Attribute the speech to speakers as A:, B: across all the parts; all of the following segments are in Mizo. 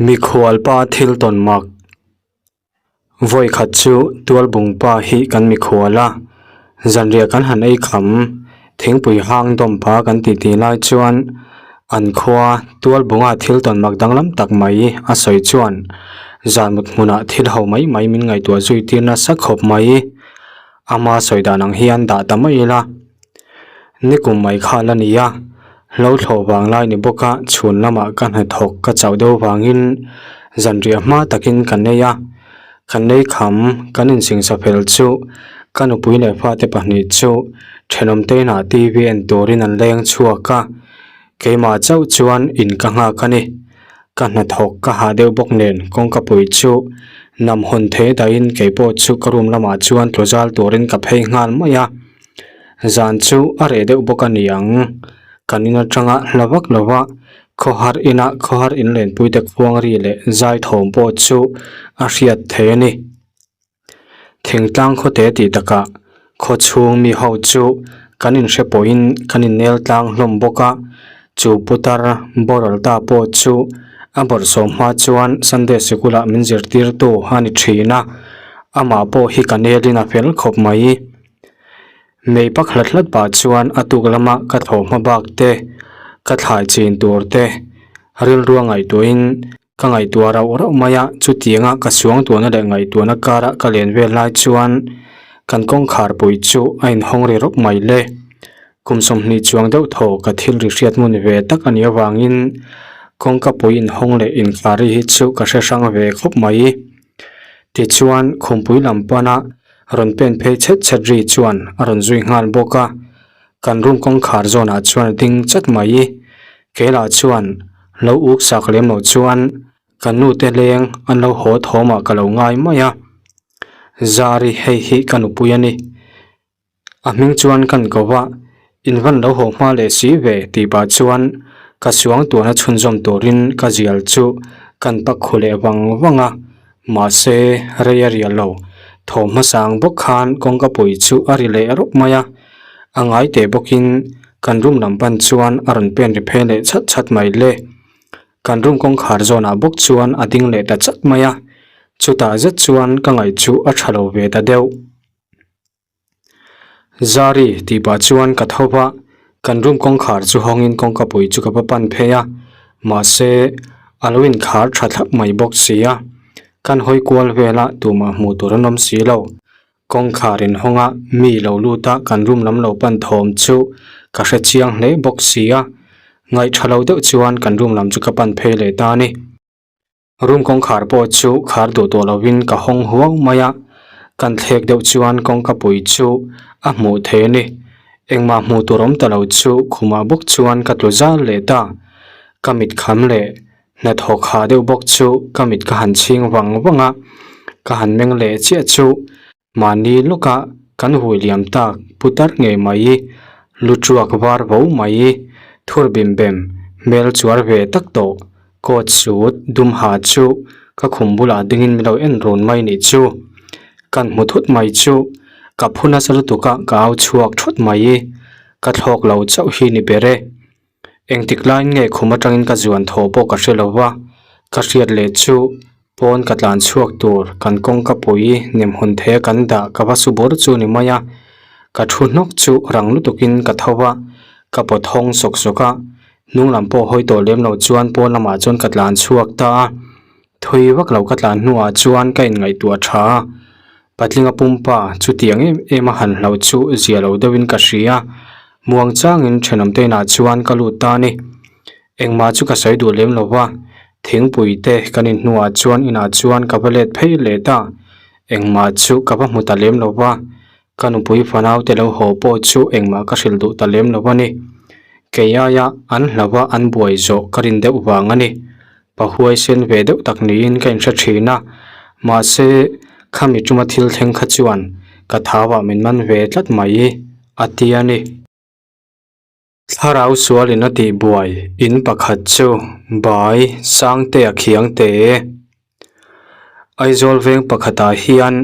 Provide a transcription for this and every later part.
A: Mikhualpa thil tawn mak. Vawi khat chu Tualbungpa hi kan mikhual a, zanriah kan han ei kham, thingpui hang dawm pha kan titi lai chuan an khua Tualbunga thil tawn mak danglam tak mai a sawi chuan zan mut hmunah thil ho mai mai min ngaihtuah zui tir nasa khawp mai. Ama sawi dan ang hian dah ta mai ila. Nikum mai kha la ni a, hlo thlawh vang lai ni bawk a chhun lamah ka hnathawk ka chauh deuh vangin zanriah hma takin ka nei a, kan nei kham kan insingsa fel chu ka nupui leh fate pahnih chu thenawm te inah TV en turin an leng chhuak a, keimah chauh chuan in ka nghak a ni. Ka hnathawk ka hah deuh bawk nen kawngkapui chu nam hawn thei dahin keipawh chu ka room lamah chuan tlu zal turin ka phei nghal mai a. Zan chu a reh deuh bawk a ni ang. Kan in atanga hla vak lo va, khawhar ina khawhar inlenpuite khuang ri leh zai thawm pawh chu a hriat thei a ni. Thingtlang khawte tih takah khaw chhung mi ho chu kan inhre pawhin kan innel tlang hlawm bawk a, chu putar boral ta pawh chu a bawrhsawm hma chuan Sunday sikulah min zirtirtu a ni thin a, amah pawh hi ka nelin a fel khawp mai. Mei pak hlat hlat pah chuan a tuk lama ka thlawh hma bak te, ka thlai chin tur te rilrua ngaihtuahin ka ngaihtuah rauh rauh mai a, chutianga ka suangtuahna leh ngaihtuahna kara ka len vel lai chuan kan kawngkhar pui chu a inhawng ri rawp mai le. Kum 20 chuang deuh thaw ka thil ri hriat ngun ve tak a nih avangin kawngka pui inhawng leh inkhar ri hi chu ka hre hrang ve khawp mai. Tichuan khumpui lam pana rawn pen phei chhet chhet ri chuan a rawn zui nghal bawk a, kan room kawngkhar zawnah chuan a ding chat mai. Keilah chuan lo uk sak lem loh chuan ka nu te leng an lo haw thawmah ka lo ngai mai a, Zari hei hi ka nupui a ni. A hming chuan kan ko va, in van lo haw hma leh si ve tih pah chuan ka suang tuahna chhunzawm turin ka zial chu kan pak khu leh vang vang a, mahse rei a rial lo. Thawm hmasang bawk khan kawngka pui chu a ri leh rawp mai a, a ngai teh bawkin kan room lam pan chuan a rawn pen ri phei leh chhat chhat mai le. Kan room kawngkhar zawnah bawk chuan a ding leh ta chat mai a, chutah zet chuan ka ngaih chu a tha lo ve ta deuh. Zari tih pah chuan ka tho va, kan room kawngkhar chu hawngin kawngka pui chu ka va pan phei a, mahse a lo inkhar tha thlap mai bawk si a, kan hawi kual vel a tumah hmuh tur an awm si lo, kawngkhar inhawng a mi lo lut a kan room lam lo pan thawm chu ka hre chiang hle bawk si a, ngaih tha lo deuh chuan kan room lam chu ka pan phei leh ta a ni. Room kawngkhar pawh chu khar duh tawh lovin ka hawng huau mai a, kan thlek deuh chuan kawngka pui chu a hmuh thei a ni. Engmah hmuh tur awm ta lo chu khumah bawk chuan ka tlu zal leh ta. Ka mit kham leh hnathawk ha deuh bawk chu ka mit ka han chhing vang vang a, ka han meng leh chiah chu mahni lawka kan hui liam tak putar ngei mai, lu tuak var vo mai, thur bim bem, hmel chuar ve tak tawh coat suit dum ha chu ka khum bulah dingin min lo en run mai nih chu. Kan hmu thut mai chu ka phu nasa lutuk a ka au chhuak thut mai, ka thlawk lo chauh hi ni ber e. Engtik laiin nge khum atangin ka zuan thaw pawh ka hre lo va, ka hriat leh chu pawn ka tlan chhuak tur kan kawngka pui nem hawn thei a kan dah ka va su bawr chu ni mai a, ka thu hnawk chu rang lutukin ka tho va, ka pawt hawng sawk sawk a, hnung lam pawh hawi tawh lem lo chuan pawn lamah chuan ka tlan chhuak ta a, thui vak lo ka tlan hnuah chuan ka inngaihtuah tha a. Patlinga pumpa chutiang em em a han hlauh chu zia lo deuhin ka hria. Muang changin thenawmte inah chuan ka lut ta a ni. Engmah chu ka sawi duh lem lo va, thingpui te kan in hnuah chuan inah chuan ka va let phei leh ta. Engmah chu ka va hmu ta lem lo va, ka nupui fanau te lo haw pawh chu engmah ka hrilh duh ta lem lo a ni. Kei aia an hlauh a an buai zawh ka rin deuh vang a ni. Pa huaisen ve deuh tak niin ka inhre thin a, mahse khami tuma thil thleng kha chuan ka thauah min man ve tlat mai a ti a ni. Thlarau sualin a tih buai in pakhat chu Bai Sangtea khiang te. Aizawl veng pakhatah hian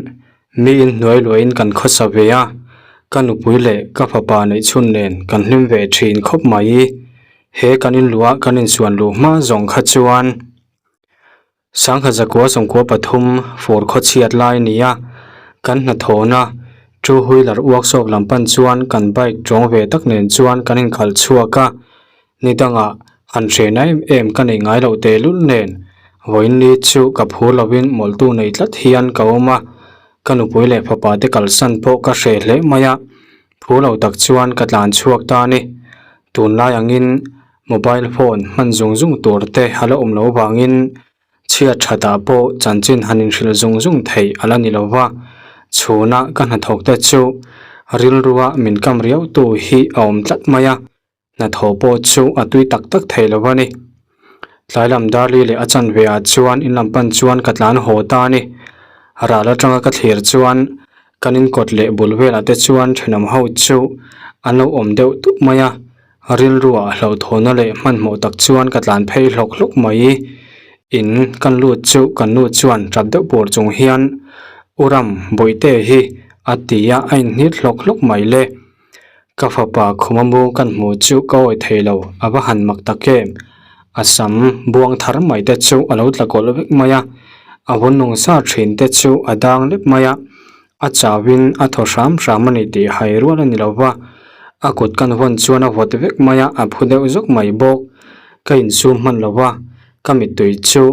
A: mi inhnuai luahin kan khawsa ve a, ka nupui leh ka fapa neihchhun nen kan hlim ve thin khawp mai. He kan inluah kan insuan luh hma zawng kha chuan. Sangha zakua 93 fur khaw chhiat lai a ni a, kan hnathawhna two wheeler workshop lam pan chuan kan bike tawng ve tak nen chuan kan inkhalh chhuak a, ni dangah han hrehna em em ka neih ngai loh tehlul nen vawiin ni chu ka phur lovin mawlhtu nei tlat hian ka awm a, ka nupui leh fapa te kalsan pawh ka hreh hle mai a, phur lo tak chuan ka tlan chhuak ta a ni. Tunlai angin Mobile phone hman zung zung tur te a la awm loh vangin chhiat thatah pawh chanchin han inhrilh zung zung theih a la ni lo va, chhuna ka hnathawk te chu rilrua min kam riau tu hi a awm tlat mai a, hnathawh pawh chu a tui tak tak thei lo a ni. Tlai lam Darli leh a chanve ah chuan in lam pan chuan ka tlan haw ta a ni. Ral atanga ka thlir chuan kan inkawt leh bul velah te chuan thenawm ho chu an lo awm deuh tup mai a, Rilruah hlauhthawhna leh hmanhmawh tak chuan ka tlan phei hlawk hlawk mai. In kan lut chu kan nu chuan tap deuh pur chung hian U Ram, Bawihte hi a ti a, a inhnit hlawk hlawk mai le. Ka fapa khuma mu kan hmuh chu ka awi thei lo, a va han mak tak em. A sam buang thar mai te chu a lo tla kawlh vek mai a, a vun nung sa thin te chu a dang lep mai a. A chauhin a thaw hram hram a ni tih hai rual a ni lo va, a kut kan vawn chuan a vawt vek mai a, a phu deuh zawk mai bawk. Ka insum hman lo va, ka mittui chu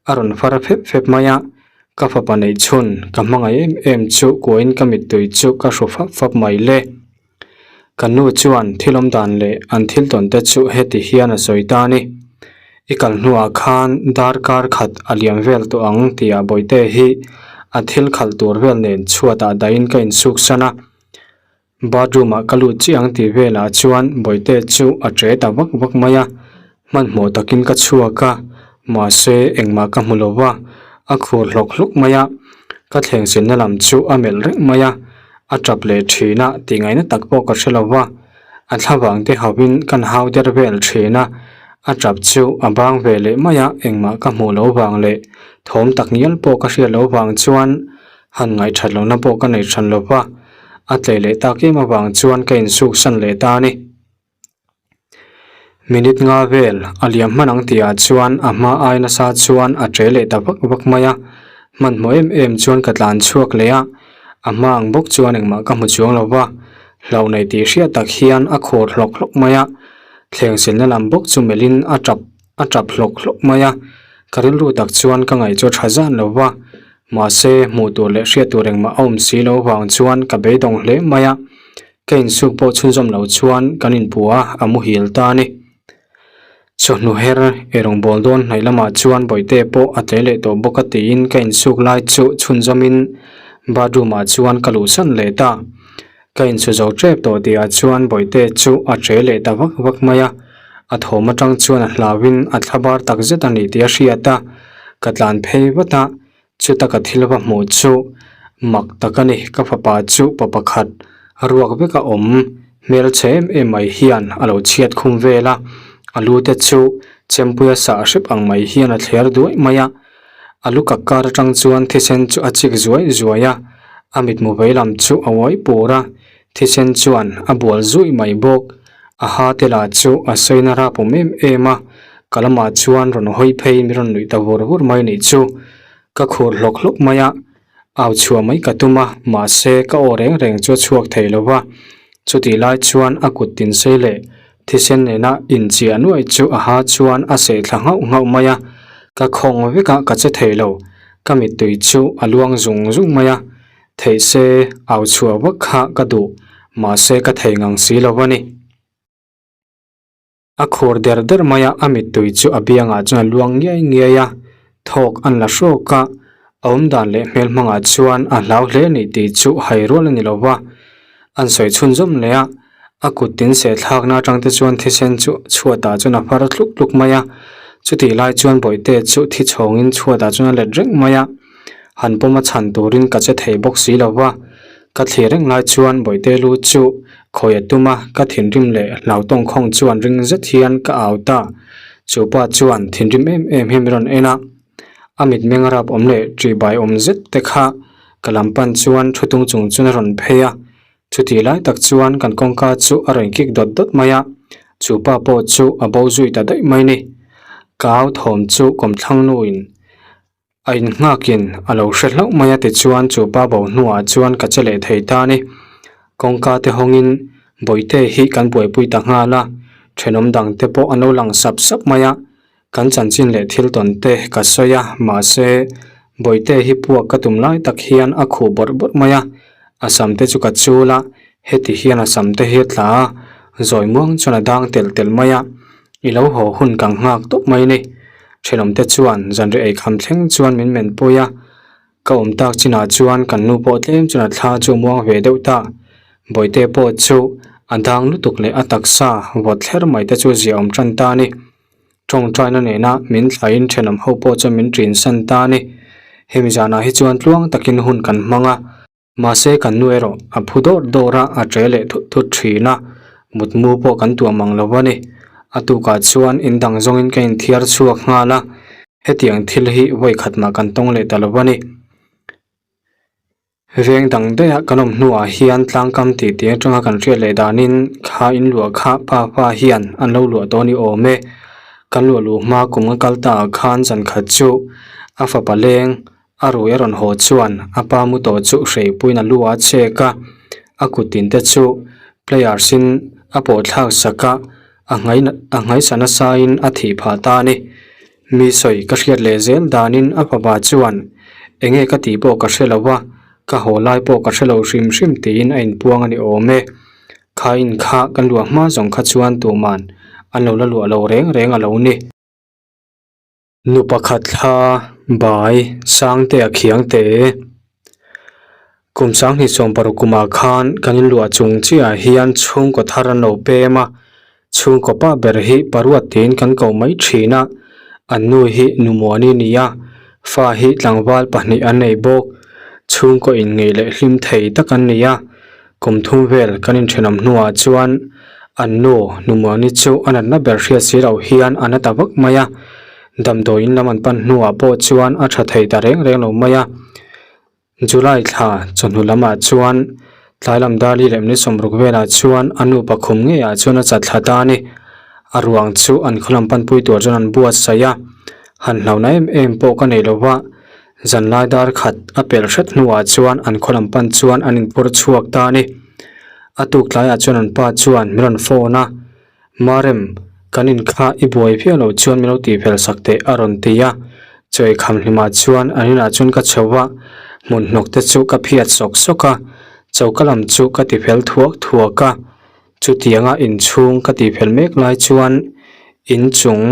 A: a rawn far fep fep mai a, ka fapa neih chhun ka hmangaih em em chu kuahin ka mittui chu ka hru fap fap mai le. Ka nu chuan thil awm dan leh an thil tawn te chu heti hian a sawi ta a ni. I kal hnuah khan darkar khat a liam vel tawh ang tia Bawihte hi a thil khalh tur vel nen chhuatah dahin ka insuk san a. Bathroom ah ka lut chiah ang tih velah chuan Bawihte chu a che ta vak vak mai a. Hmanhmawh takin ka chhuak a, mahse engmah ka hmu lo va, a khur hlawk hlawk mai a, ka thleng silna lam chu a melh reng mai a, a tap leh thin a tih ngaihna tak pawh ka hre lo va, a thlavang te hauhin kan hau der vel thin a, a tap chu a bang ve leh mai a, engmah ka hmuh lo vang leh thawm tak ngial pawh ka hriat loh vang chuan han ngaihthat lohna pawh ka nei hran lo va, a tlei leh tak em avang chuan ka insuksan leh ta a ni. Minute nga vel a liam hman ang tihah chuan a hma ai nasa chuan a che leh ta vak vak mai a, hmanhmawh em em chuan ka tlan chhuak leh a, a hma ang bawk chuan engmah ka hmu chuang lo va, hlauh nei tih hriat tak hian a khur hlawk hlawk mai a, thleng silna lam bawk chu melhin a tap a tap hlawk hlawk mai a, ka rilru tak chuan ka ngaih chu a tha zan lo va, mahse hmuh tur leh hriat tur engmah a awm si lo vang chuan ka beidawng hle mai a. Ka insuk pawh chhunzawm lo chuan kan inpu a, a muhil ta a ni. Chawhnu her erawng bawl dawn hnaih lamah chuan Bawihte pawh a tle leh tawh bawk a tiin ka insuk lai chu chhunzawmin bathroom ah chuan ka luhsan leh ta. Ka insu zo tep tawh tihah chuan Bawihte chu a che leh ta vak vak mai a, a thawm atang chuan a hlauhin a thlabar takzet a ni tih a hriat a, ka tlan phei vat a, Chuta ka thil va hmuh chu mak tak a ni, ka fapa chu pa pakhat ruak vek a awm hmelchhe em em mai hian a lo chhiat khum vel a, a lu te chu chempuia sah hrep ang mai hian a thler duai mai a, a lu kak kar atang chuan thisen chu a chik zuai zuai a, a mitmu vei lam chu a uai pur a, thisen chuan a bual zuih mai bawk, a ha te lah chu a sawina rap awm em em a, ka lamah chuan rawn hawi phei min rawn nuih ta vur vur mai nih chu, ka khur hlawk hlawk mai a, au chhuah mai ka tum a, mahse ka aw reng reng chu a chhuak thei lo va, chutih lai chuan a kut tin sei leh thisen nena inchiah nuai chu a ha chuan a seh thla nghauh nghauh mai a, ka khawng vek a ka che thei lo, ka mittui chu a luang zung zung mai a. Theih se au chhuah vak kha ka duh, mahse ka thei ngang si lo a ni. A khur der der mai a, a mittui chu a biangah chuan a luang ngiai ngiai a, thawk an la hrawk a, a awmdan leh hmel hmangah chuan a hlau hle a ni tih chu hai rual a ni lo va. An sawi chhunzawm leh a, a kut tin seh thlakna atang te chuan thisen chu chhuatah chuan a far tluk tluk mai a, chutih lai chuan bawihte chu thi chhawngin chhuatah chuan a let reng mai a. Han pawm a chhan turin ka che thei bawk si lo va, ka thlir reng lai chuan Bawihte lu chu khawi a tum a, ka thinrim leh hlau tawngkhawng chuan ring zet hian ka au ta. Chu pa chuan thinrim em em hi min rawn en a, a mitmeng rap awm leh ṭihbai awm zet te kha ka lam pan chuan thu tung chung chuan a rawn phei a, chutih lai tak chuan kan kawngka chu a rawn kik dawt dawt mai a, chu pa pawh chu a bo zui ta daih mai ni. Ka au thawm chu kawmthlang nuin. A innghakin a lo hre hlauh mai a tichuan chu pa bo hnuah chuan ka che leh thei ta a ni. Kawngka te hawngin Bawihte hi kan buaipui ta nghal a, thenawm dang te pawh an lo lang sap sap mai a, kan chanchin leh thil tawn te ka sawi a, mahse Bawihte hi puak ka tum lai tak hian a khuh bawrh bawrh mai a, a sam te chu ka chul a, heti hian a sam te hi a tla a, zawi muang chuan a dang telh telh mai a. I lo haw hun ka nghak tawp mai ni. Thenawmte chuan zanriah eikham thleng chuan min men pui a, ka awm tak chinah chuan kan nu pawh tlem chuan a thla chu a muang ve deuh ta. Bawihte pawh chu a dang lutuk leh a taksa vawt thler mai te chu ziaawm tan ta a ni. Tawngtaina nena min thlaiin thenawm ho pawh chuan min ṭin san ta a ni. Hemi zanah hi chuan tluang takin hun kan hmang a. Mahse kan nu erawh a phu dawr dawr a, a ṭe leh thut thut ṭhin a, mutmu pawh kan tuah mang lo a ni. A tukah chuan in dang zawngin ka inthiar chhuak nghal a, hetiang thil hi vawi khat mah kan tawng leh ta lo a ni. Veng dang daih a kan awm hnuah hian tlangkam tih tih atanga kan hriat leh danin kha in luah kha pa pa hian an lo luah tawh a ni awm e. Kan luah luh hma kum a kal ta ah khan zan khat chu a fapa leng A rui a rawn haw chuan a pa mu tawh chu hreipuiin a lu a chek a, a kut tin te chu players in a pawh thlak sak a, a nghai a nghaisa nasa in a thih phah ta a ni. Mi sawi ka hriat leh zel danin a fapa chuan enge ka tih pawh ka hre lo a, ka haw lai pawh ka hre lo hrim hrim tiin a inpuang a ni awm e. Kha in kha kan luah hma zawng kha chuan tuman an lo la luah lo reng reng a lo ni. Nu pakhat thla bai Sangte a khiang te. Kum sanghnih sawm paruk kumah khan kan inluah chung chiahah hian chhungkaw thar an lo pem a, chhungkaw pa ber hi paruat tiin kan ko mai thin a, an nu hi nu Muani ni a, fa hi tlangval pahnih an nei bawk. Chhungkaw inngeih leh hlim thei tak an ni a, Kum thum vel kan inthenawm hnuah chuan an nu Numuani chu a natna ber hriat si loh hian a na ta vak mai a, damdawiin lam an pan hnuah pawh chuan a tha thei ta reng reng lo mai a. July thla chawhnu lamah chuan tlai lam dar li leh minute sawmruk velah chuan a nu pakhum ngeiah chuan a chat thla ta a ni. A ruang chu an khaw lam panpui tur chuan an buatsaih a, han hlauhna em em pawh ka nei lo va. Zanlai dar khat a pelh hret hnuah chuan an khaw lam pan chuan an inphur chhuak ta a ni. A tuk tlaiah chuan an pa chuan min rawn phone a, Marem, kan in kha i buai viau loh chuan min lo tihfel sak teh a rawn ti a. Chawi kham hlimah chuan an inah chuan ka chho a, hmun hnawk te chu ka phiat sawk sawk a, choka lam chu ka tifel thuak thuak a. Chutianga inchhung ka tihfel mek lai chuan inchung.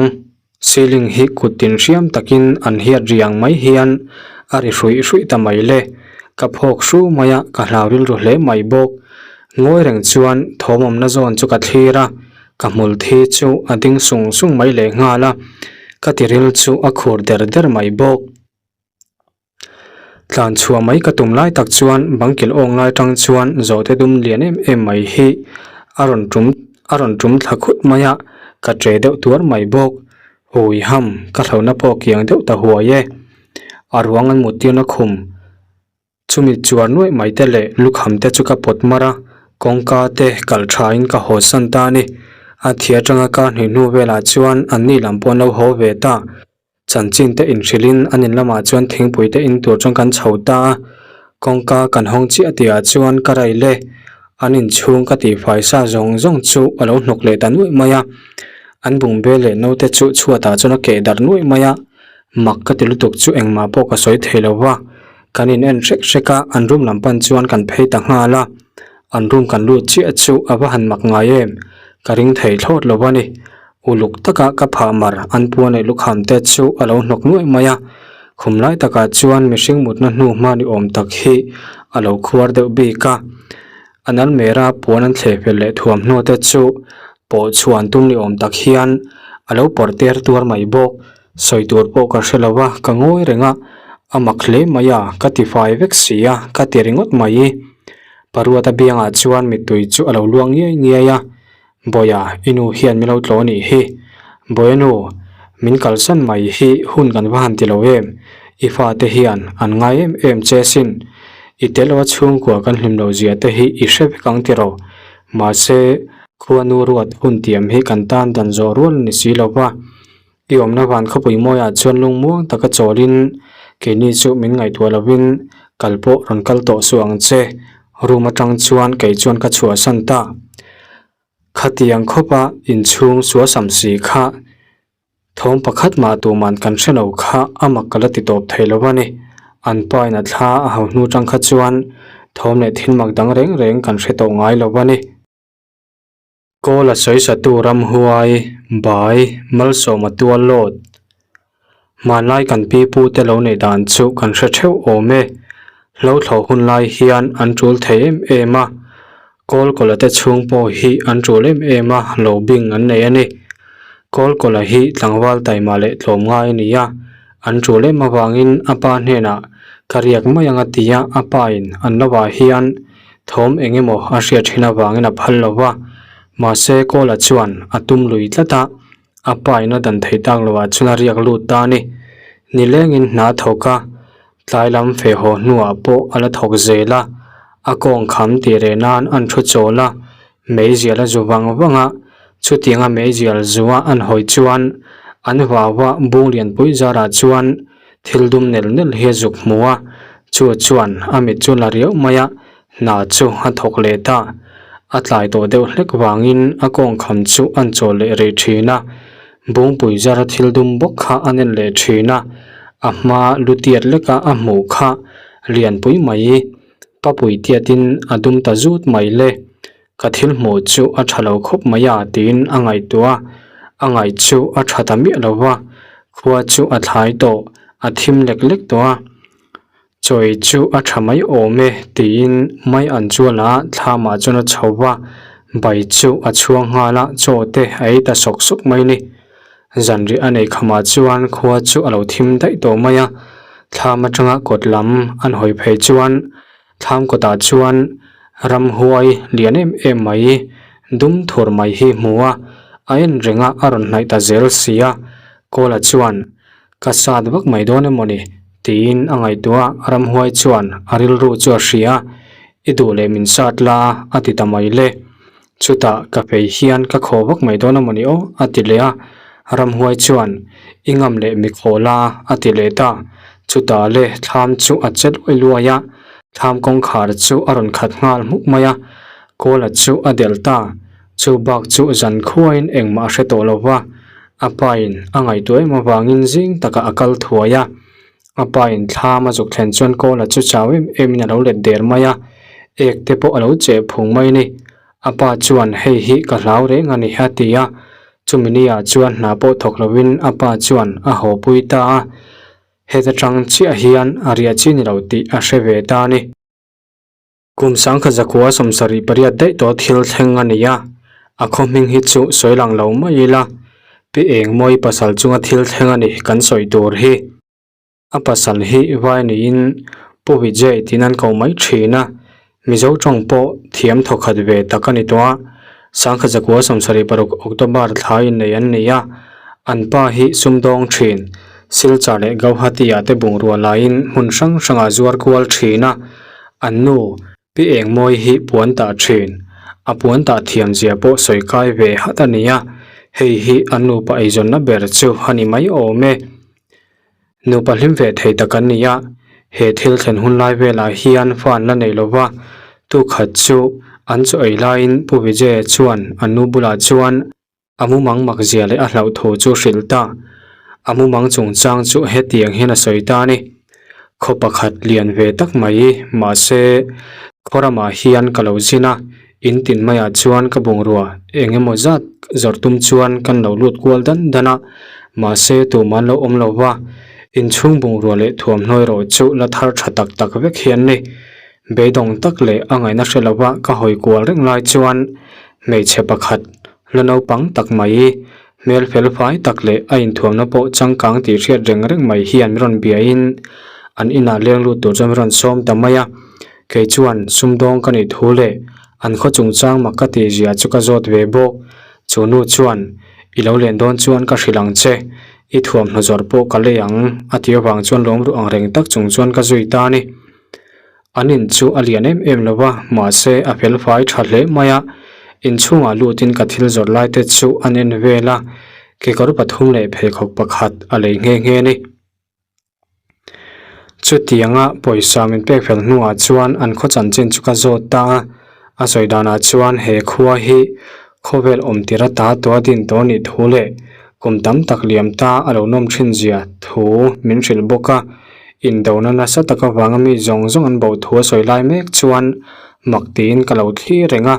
A: Ceiling hi kut tin hriam takin an hiat riang mai hian a ri hruih hruih ta mai le. Ka phawk hru mai a, ka hlau rilru hle mai bawk. Ngawi reng chuan thawmawmna zawn chu ka thlir a, ka hmul thi chu a ding sung sung mai leh nghal a, ka tiril chu a khur der der mai bawk. Tlan chhuah mai ka tum lai tak chuan bang kilh awng lai tang chuan zawhte dum lian em em mai hi a rawn tum a rawn tum thla khut mai a, ka che deuh tuar mai bawk. Hui ham, ka hlauhna pawh kiang deuh ta huai e. A ruang an mut tirna khum chumi chuar nuaih mai te leh lukham te chu ka pawt mar a, kawngka te kalh tha in ka haw san ta a ni. A thi atanga kar hnih hnu velah chuan anni lam pawh an lo haw ve ta. Chanchin te inhrilhin an in lamah chuan thingpui te in tur chuan kan chho ta a, kawngka kan hawng chiah tihah chuan ka rail e, an inchhung ka tihfai sa zawng zawng chu a lo hnawk leh ta nuaih mai a, an bungbel leh naute chu chhuatah chuan a keh darh nuaih mai a, mak ka ti lutuk chu engmah pawh ka sawi thei lo va, kan in en hrek hrek a, an room lam pan chuan kan phei ta nghal a, an room kan lut chiah chu a va han mak ngai em, ka ring thei thlawt lo a ni. Uluk taka ka phah mar an puan leh lukham te chu a lo hnawk nuaih mai a, khum lai takah chuan mihring mutna hnu hma ni awm tak hi a lo khuar deuh bik a. A nal mera puan an thleh fel leh thuamhnaw te chu pawh chhuan tum ni awm tak hian a lo pawrh ter tuar mai bawk. Sawi tur pawh ka hre lo a, ka ngawi reng a, a mak hle mai a, ka ti fai vek si a, ka ti ringawt mai. Paruata biangah chuan mittui chu a lo luang ngiai ngiai a. Bawiha, i nu hian min lo tlawh anih hi. Bawiha nu, min kalsan mai hi hun kan va han ti lo em? I fate hian an ngai em em che sin. I tel lo a chhungkua kan hlim lo zia te hi i hre vek ang tiraw? Mahse, khuanu ruat hun tiam hi kan tan dan zawh rual a ni si lo va. I awmna van khawpui mawiah chuan lungmuang taka chawlin. Keini chu min ngaihtuah lovin kal pawh rawn kal tawh suh ang che. Room atang chuan kei chuan ka chhuahsan ta. Khatiang khawpa inchhung suasam si kha Thawm pakhat mah tuman kan hre lo kha a mak ka la ti tawp thei lo a ni. An pa in a thla a hau hnu tang kha chuan thawm leh thil mak dang reng reng kan hre tawh ngai lo a ni. Kawl a sawisatu ramhuai, bai, malsawma tual lawt. Hmanlai kan pi pu te lo neih dan chu kan hre theuh awm e. Hlo thlawh hun lai hian an tul thei em em a. Kawlkawla te chhung pawh hi an tul em em a, lo bing an nei a ni. Kawlkawla hi tlangval taima leh tlawm ngai a ni a, an tul em avangin a pa hnenah ka riak mai ang a ti a, a pa in an lovah hian thawm eng emaw a hriat thin avangin a phal lo va, mahse Kawla chuan a tum lui tlat a, A pa in a dan thei tak loh ah chuan a riak lut ta a ni. Nilengin hna a thawk a, tlai lam feh haw hnuah pawh a la thawk zel a. A kawng kham tih reh nan an thu chawl a, meizial a zu vang vang a. Chutianga meizial zua an hawi chuan an vau a, bung lianpui zarah chuan thil dum nel nel hi a zuk hmu a. Chu chuan a mit chu la riau mai a, Hna chu a thawk leh ta. A tlai tawh deuh hlek vangin a kawngkham chu an chawl leh rih thin a. Bungpui zara thil dum bawk kha a nen leh thin a. A hma lu tiat leka a hmuh kha lianpui mai papui tiatin a dum ta zut mai le. Ka thil hmuh chu a tha lo khawp mai a tiin a ngaihtuah a. A ngaih chu a tha ta miah lo va. Khua chu a thlai tawh, a thim lek lek tawh a. Chawi chu a tha mai awm e tiin mai an chuan a thlamah chuan a chho va, bai chu a chhuang nghal a, chaw te a ei ta sawk sawk mai ni. Zanriah a nei khamah chuan khua chu a lo thim daih tawh mai a, thlam atanga kawt lam an hawi phei chuan thlam kawtah chuan ramhuai lian em em mai dum thur mai hi hmu a, a en reng a a rawn hnaih ta zel si a, Kawla chuan Ka sat vak mai dawn emaw ni? tiin a ngaihtuah a, ramhuai chuan a rilru chu a hria a, I duh leh min sat la a ti ta mai le. Chutah ka fei hian ka khaw vak mai dawn emaw ni aw a ti leh a, ramhuai chuan I ngam leh mi khaw la a ti leh ta. Chutah le thlam chu a che luai luai a, thlam kawngkhar chu a rawn khat nghal hmuk mai a, Kawla chu a delh ta. Chu bak chu zan khuain engmah a hre tawh lo va, a pain a ngaihtuah em avangin zing takah a kal thuai a. A pain thlam a zuk thlen chuan Kawla chu chau em emin a lo let der mai a, ek te pawh a lo cheh phung mai a ni. A pa chuan hei hi ka hlau reng a ni a ti a, chumi ni-ah chuan hna pawh thawk lovin a pa chuan a hawpui ta a, heta tang chiah hian a riah chi ni lo tih a hre ve ta a ni. Kum sangkhat zakua 78 daih tawh thil thleng a ni a, a khaw hming hi chu sawi lang lo mai ila, pi eng mawi pasal chunga thil thleng a ni kan sawi tur hi. A pasal hi vai niin Pu Vijay tiin an ko mai thin a, Mizo tawng pawh thiam thawkhat ve tak a ni tawh a, sangkhat zakua 76 October thla innei an ni a, an pa hi sumdawng thin, Silchar leh Gauhati ah te bungrua laiin hmun hrang hrangah zuar kual thin a, An nu, Pi Engmawi hi puan tah thin. A puan tah thiam zia pawh sawi kai ve hat a ni a, hei hi an nupa eizawnna ber chu a ni mai awm e. Nupa hlim ve thei tak an ni a, he thil thlen hun lai velah hian fa an la nei lo va, tukhat chu an chaw ei laiin Pu Vijaya chuan an nu bulah chuan, A mumang mak zia leh a hlauh thu chu hrilh ta. A mumang chungchang chu hetiang hian a sawi ta a ni. Khaw pakhat lian ve tak mai, mahse, khaw ramah hian ka lo zin a, in tin maiah chuan ka bungrua eng emaw zat zawrh tum chuan kan lo lut kual dan dan a, mahse, tumah an lo awm lo va, inchhung bungrua leh thuamhnaw erawh chu la thar tha tak tak vek hi an ni. Beidawng tak leh a ngaihna hre lova ka hawi kual reng lai chuan hmeichhe pakhat La naupang tak mai, hmel fel fai tak leh a inthuamna pawh changkang tih hriat reng reng mai hian min rawn biain an inah leng lut tur chuan min rawn sawm ta mai a. Kei chuan sumdawng ka nih thu leh an khaw chungchang mak ka tih zia chu ka zawt ve bawk. Chu nu chuan, I lo len dawn chuan ka hrilh ang che, i thuamhnaw zawrh pawh ka lei ang, a tih avang chuan lawm ruh ang reng tak chung chuan ka zui ta a ni. An in chu a lian em em lo va, mahse a fel fai tha hle mai a. Inchhungah lutin ka thil zawrh lai te chu an en vel a, kekawr pathum leh pheikhawk pakhat a lei nghe nghe a ni. Chutianga pawisa min pek fel hnuah chuan an khaw chanchin chu ka zawt ta a, a sawi danah chuan he khua hi khawvel awm tir ata tua din tawh anih thu leh kum tam tak liam ta a lo nawm thin zia thu min hrilh bawk a, indona nasa tak avanga mi zawng zawng an bo thu a sawi lai mek chuan mak tiin ka lo thlir reng a,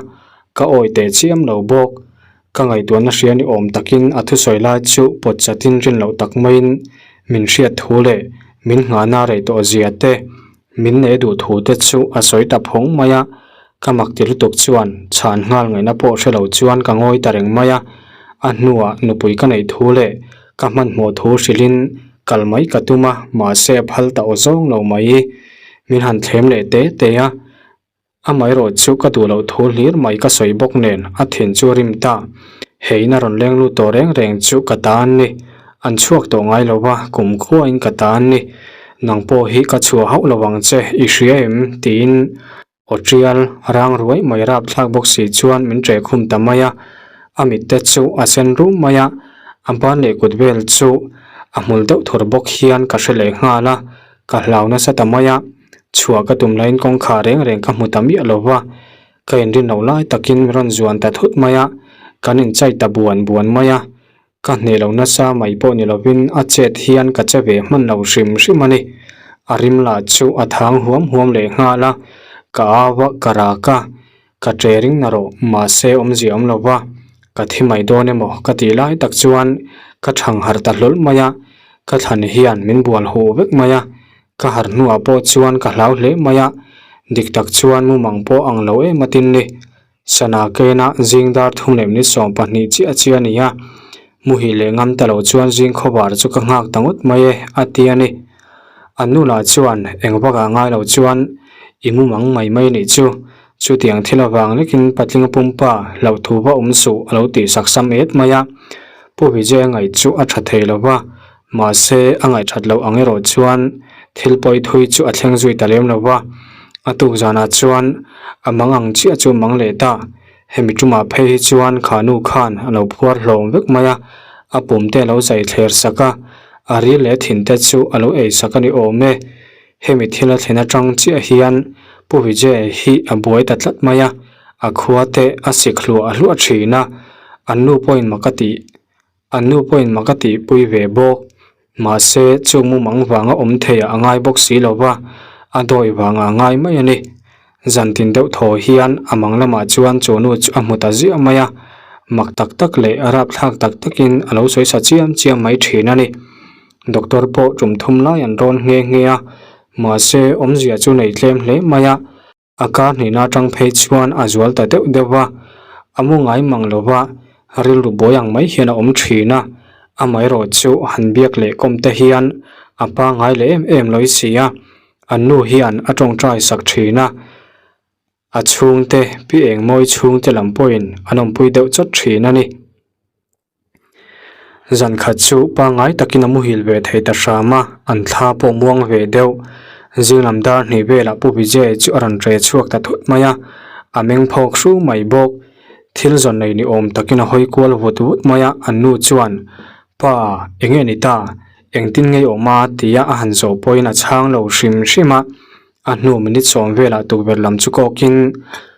A: ka awi teh chiam lo bawk. Ka ngaihtuahna hria ni awm takin a thusawi lai chu pawt chatin rin loh tak maiin min hriat thu leh min nghahna rei tawh zia te, min nei duh thu te chu a sawi ta phawng mai a. Ka mak ti lutuk chuan chhan nghal ngaihna pawh hre lo chuan ka ngawi ta reng mai a. A hnuah nupui ka neih thu leh ka hmanhmawh thu hrilhin kal mai ka tum a, mahse a phal ta aw zawng lo mai. Min han thlem leh te te a. Amaherawh chu ka duh loh thu hlir mai ka sawi bawk nen a thin chu a rim ta. He in a rawn leng lut tawh reng reng chu ka ta an ni. An chhuak tawh ngai lo va, kum khuain ka ta an ni. Nang pawh hi ka chhuah hauh lo ang che, i hria em? tiin aw tial rang ruai mai rapthlak bawk si chuan min ṭeh khum ta mai a. A mit te chu a sen rum mai a, a ban leh kut vel chu a hmul deuh thur bawk hian ka hre leh nghal a, ka hlau nasa ta mai a. Chhuah ka tum laiin kawngkhar reng reng ka hmu ta miah lo va, ka inrin loh lai takin min rawn zuan ta thut mai a, kan inchai ta buan buan mai a, ka hneh lo nasa mai pawh ni lovin a chet hian ka che ve hman lo hrim hrim a ni. A rim lah chu a thang huam huam leh nghal a, ka au a, ka rak a, Ka ṭe ring na rawh, mahse awmzia awm lo va, ka thi mai dawn emaw ka tih lai tak chuan ka thang harh ta hlawl mai a, ka thlan hian min bual huh vek mai a, ka harh hnuah pawh chuan ka hlau hle mai a, dik tak chuan mumang pawh ang lo em atin ni. Sana kena zing dar thum leh minute 12 chiah chiah a ni a, muhil leh ngam ta lo chuan zing khawvar chu ka nghak ta ngawt mai e a ti a ni. An nu lah chuan eng vakah ngai lo chuan i mumang mai mai nih chu Chutiang thil avang lekin patling pumpa hlauh thu va awm suh a lo tih sak sam et mai a. Pu Vijay a ngaih chu a tha thei lo va, mahse a ngaih that loh ang erawh chuan thil pawi thui chu a thleng zui ta lem lo va. A tuk zanah chuan a mang ang chiah chu mang leh ta. Hemi tumah phei hi chuan kha nu khan a lo phuar hlawm vek mai a, a pum te a lo zai thler sak a, a ril leh thin te chu a lo ei sak a ni awm e. Hemi thil a thlen atang chiah hian Pu Vijay hi a buai ta tlat mai a, a khua te a sik hluah hluah thin a, an nu pawhin mak a tih an nu pawhin mak a tihpui ve bawk. Mahse chu mumang vanga awm theiah a ngai bawk si lo va, a dawi vangah a ngai mai a ni. Zan tin deuh thaw hian a mang lamah chuan chu nu chu a hmu ta ziah mai a, mak tak tak leh rapthlak tak takin a lo sawi sa chiam chiam mai thin a ni. Doctor pawh tum thum lai an rawn nghe nghe a, mahse awmzia chu nei tlem hle mai a, a kar hnihna atang phei chuan a zual ta deuh deuh va, a mu ngai mang lo va, rilru buai ang mai hian a awm thin a, amaherawh chu han biak leh kawm te hian a pangngai leh em em lawi si a, an nu hian a tawngtai sak thin a, a chhungte pi engmawi chhungte lam pawhin an awmpui deuh chawt thin a ni. Zan khat chu pangngai takin a muhil ve thei ta hram a, an thla pawh muang ve deuh. Zing lam dar hnih velah Pu Vijay chu a rawn ṭe chhuak ta thut mai a, a meng phawk hru mai bawk. Thil zawn nei ni awm takin a hawi kual vut vut mai a, an nu chuan, Pa, eng nge ni ta? Engtin nge i awm a? tia a han zawh pawhin a chhang lo hrim hrim a. A hnu minute sawm velah tukverh lam chu kawkin,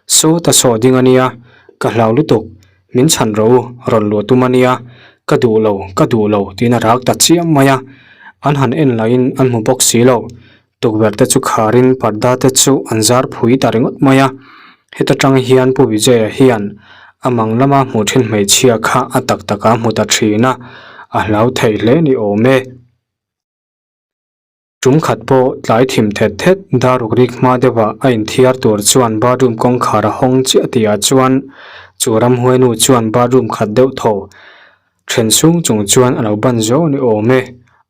A: Sawta saw ding a nia, ka hlau lutuk. Min chhan rawh u, rawn luah tum a nia, ka duh lo, ka duh lo tiin a rak ta chiam mai a. An han en lahin an hmu bawk si lo. Tukverh te chu kharin parda te chu an zar phui ta ringawt mai a. Heta tang hian Pu Vijaya hian a mang lama hmuh thin hmeichhia kha a tak taka hmu ta thin a, a hlau thei hle ni awm e. Tum khat pawh tlai thim thet thet daruk rik hma deuhah a inthiar tur chuan bathroom kawngkhar a hawng chiah tihah chuan chu ramhuainu chuan bathroom khat deuh thaw then chhung chung chuan a lo ban zo ni awm e.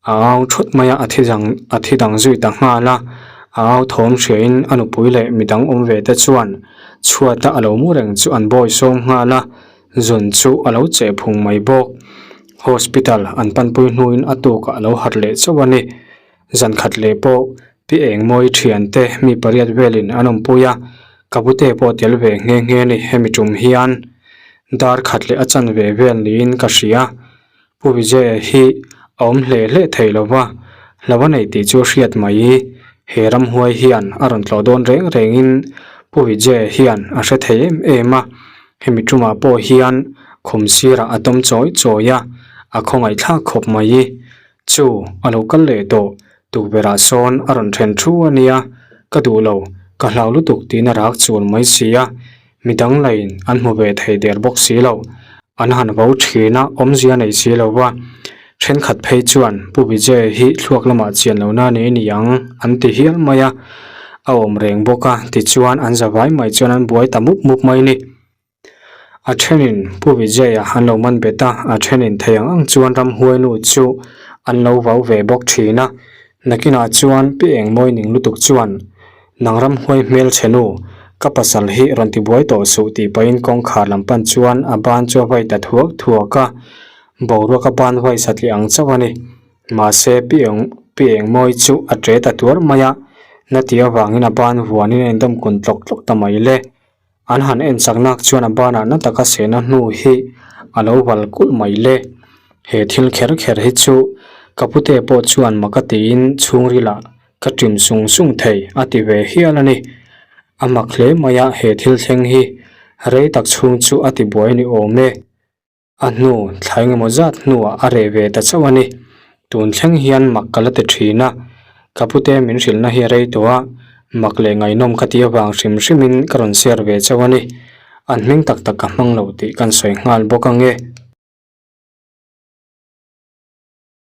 A: A au thut mai a, a thi dang a thi dang zui ta nghal a. A au thawm hriain a nupui leh midang awm ve te chuan chhuata a lo mu reng chu an bawi sawm nghal a, zun chu a lo cheh phung mai bawk. Hospital an panpui hnuin a tukah a lo harh leh chauh a ni. Zan khat leh pawh Pi Engmawi thiante mi pariat velin an awmpui a, ka bute pawh tel ve nghe nghe a ni hemi tum hian. Dar khat leh a chanve vel niin ka hria. Pu Vijaya hi a awm hle hle thei lo va, hlo a nei tih chu a hriat mai. He ramhuai hian a rawn tlawh dawn reng rengin Pu Vijay hian a hre thei em em a, hemi tumah pawh hian khum sirah a tawm chawi chawi a, a khawngaih thlak khawp mai. Chu a lo kal leh tawh, tukverhah sawn a rawn then thu a nia, ka duh lo, ka hlau lutuk tiin a rak chul mai si a, midang lain an hmu ve thei der bawk si lo, an han vo thin a, awmzia nei si lo va, thenkhat phei chuan Pu Vijay hi thluak lamah chian lo na nei ni ang an ti hial mai a, a awm reng bawk a, tichuan an za vai mai chuan an buai ta mup mup mai ni. A thenin Pu Vijay-a an lo man bet a, a thenin thei ang ang chuan ramhuainu chu an lo vau ve bawk thin a. Nakinah chuan Pi Engmawi ning lutuk chuan, Nang ramhuai hmel che nu, ka pasal hi rawn tibuai tawh suh tih pahin kawngkhar lam pan chuan a ban chu a vai ta thuak thuak a, boruak a ban vai satliah ang chauh a ni. Mahse, Pi Eng Pi Engmawi chu a ṭe ta tuar mai a, na tih avangin a ban vuanin a indawm kun tlawk tlawk ta mai le. An han en chak nak chuan a banah na taka sehna hnu hi a lo val kulh mai le. He thil kher kher hi chu ka pute pawh chuan mak a tiin chhungrilah ka ṭim sung sung thei a ti ve hial a ni. A mak hle mai a he thil thleng hi rei tak chhung chu a ti buai ni awm e. A hnu thla engemaw zat hnuah a reh ve ta chauh a ni. Tun thleng hian mak ka la ti thin a, ka pute min hrilhna hi a rei tawh a, mak leh ngaihnawm ka tih avang hrim hrimin ka rawn share ve chauh a ni. An hming tak tak ka hmang lo tih kan sawi nghal bawk ang e.